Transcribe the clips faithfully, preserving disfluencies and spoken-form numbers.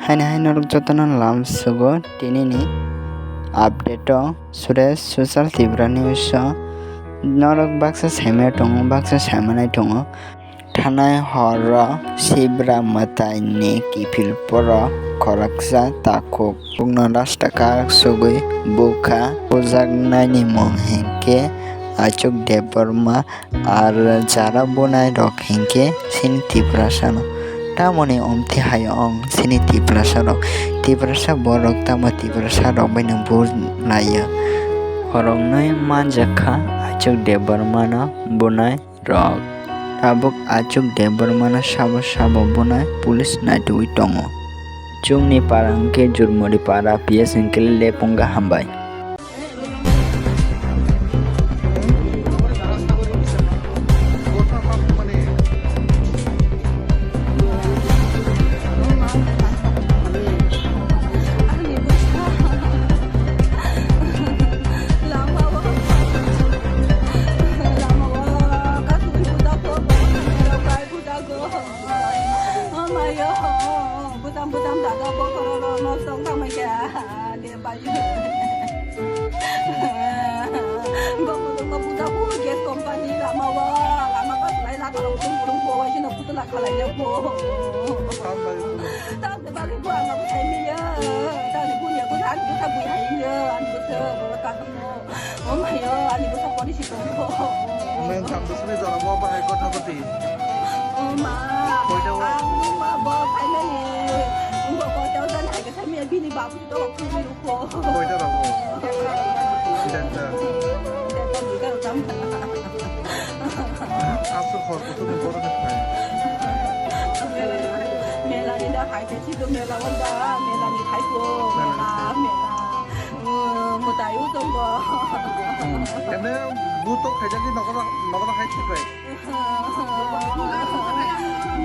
Haini hai norok jotono lam sugo tinini update o Suresh Social Tripura News o norok baksa saimaya tongo, baksa saimanai tongo. Thanai horo Sibra mwtai ni kiphil borok khoroksa takhuk bukno rasta karak sugwi bukha bujaknai ni mung hinkhe Achuk Debbarma. Ar jara bunai rok hinkhe chini Tiprasa no. Tamoni omti hai ong chini Tiprasa rok. Tiprasa borok tamo Tiprasa rok bai no bu laiya. Khoroknwi manjakha Achuk Debbarma no bunai rok. Tabuk Achuk Debbarma no sabo sabo bunai police naitugwi tongo. Chwngni para hinkhe Jurmuri para P S hinkhe Lepunga hambai. Bujang bujang dada bokhorok rok no song tangmai khe. Ani bai. Bokong bokong buja bu gas company lama o, lama o slai la tong bung bung bo wai jino putla khalai ya bo. Tam de bagi bu ang abu thai mi ya. Tam de bu ya bu ani bu ta bu hai ya. Ani bu ta bu ka no. Oh my God, ani bwsa pori si tongo. Nang thamsini jora bo bahai kotha koti. Oh ma. Koita o? Ang nung ma bo finally. Bo kotha o jan hai khe thami bini babu to kuri ruko. Koita rogo? Denta. Denta duga tam. Asuk hor kutu ni boro ni khai. Mela ni da hai khe si do mela wanda, mela ni khai ko, mela, mela. Mwtai o tongo. Ene buto khaijak di nokora nokora hai thik bai.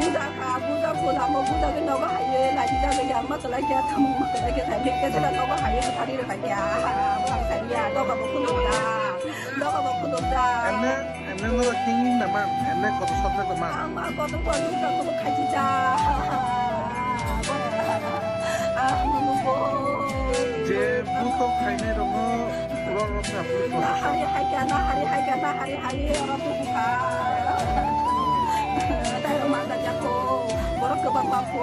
Buja kha, buja kho lamo, buja ke nogo hai ye, lai di jaga ya, ma tolai kya, tamo ma tolai kya, thai ke jela nogo hai ye, thari re khai kya. Buja khai ya, doga bo kuno da. Doga bo kuno da. Ene Emne norok hingwi naman, emne kotor sokle tongma. Ang ma kotor kotor sokle tongma khachi ja. Ang nugo. Je buto khainai rokno, borok rok na buto. Na hari hai kya, na hari hai kya, na hari hai oro tu bukha. Tai rok ma da jako, borok kwbang bang ko.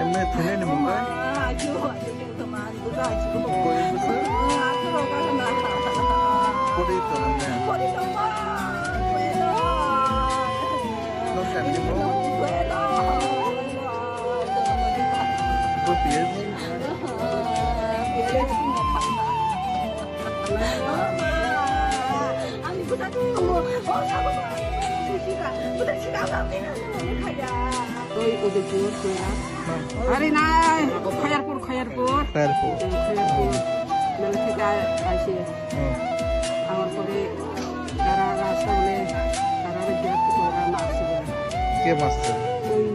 Emne thunai ni mungkha? Ma, ajo, ajo. Koi bwswk? Kori tongo. Nong kami mo? Bo P S. Oi, Udaipur, Koilak. Ari nai, Khayarpur, Khayarpur. Khayarpur. Hmm, Khayarpur. Mela theke aise. Hmm. Amar pore tara rasta bole, tara re birat kora ma aise bole. Ke master? Oi,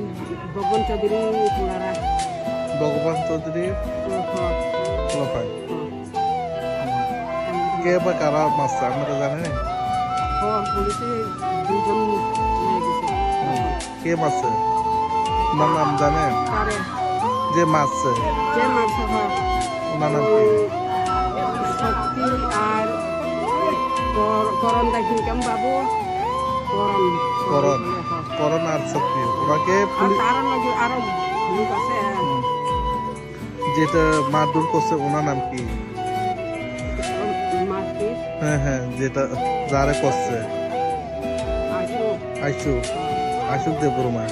Bhagwan Chaudhary Kulara. Bhagwan Chaudhary? Oh, oh. Kulara. Oh. Ke ba kara master, amra jane? Oh, police dujon niye gese. Hmm. Ke masse? Onar nam jane? Pare. Je masse? Je masse, ha. Onar nam ki? Shakti ar Kor-, Koron da hinkam babu. Koron. Koron. Ha. Koron ar Shakti. Onake ar puli- taron lagi aro bhut ase. Hmm. Jeta mardur korse onar nam ki? Mardur? He, he, jeta jare korse. Ashok. Ashok. Ashok Debbarma.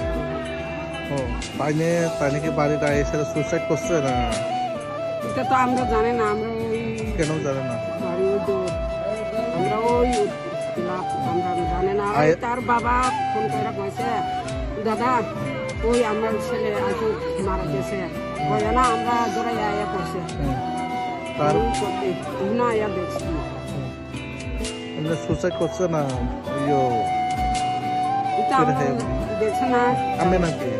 O, taine, taine ki bari da ese suicide korse na? Eta to amra jane na, amra oi keno jane na? Bari oi do. Amra oi Love আমরা জানে না। আর তার বাবা ফোন করে কইছে, "দাদা, ওই আমার ছেলে আজকে মারা গেছে।" কইয়া না, আমরা জোরে আয়া করছে। হুম। তার এই করতে, না আয়া দেখছি। হুম। এমনি সুইসাইড করছে না? ইয়ো। এটা আমরা দেখছি না। আমি নাকি?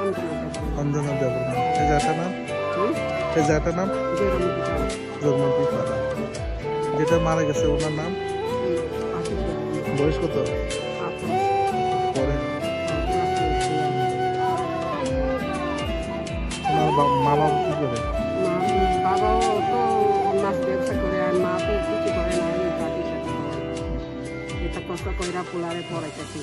অঞ্জনা দেববর্মা। অঞ্জনা দেববর্মা। এই জায়গাটার নাম? হুম? এই জায়গাটার নাম? জয়রামপুর। জন্মটি পাড়া। যেটা মারা গেছে ওনার নাম? বয়স কত? পরে। মা বাবা কি করে? মা, বাবাও তো মাছ ব্যবসা করে, আর মা তো কিছু করে না, আমি কাটি সেটা করে। এটা কষ্ট করে পোলারে পড়াইতেছি।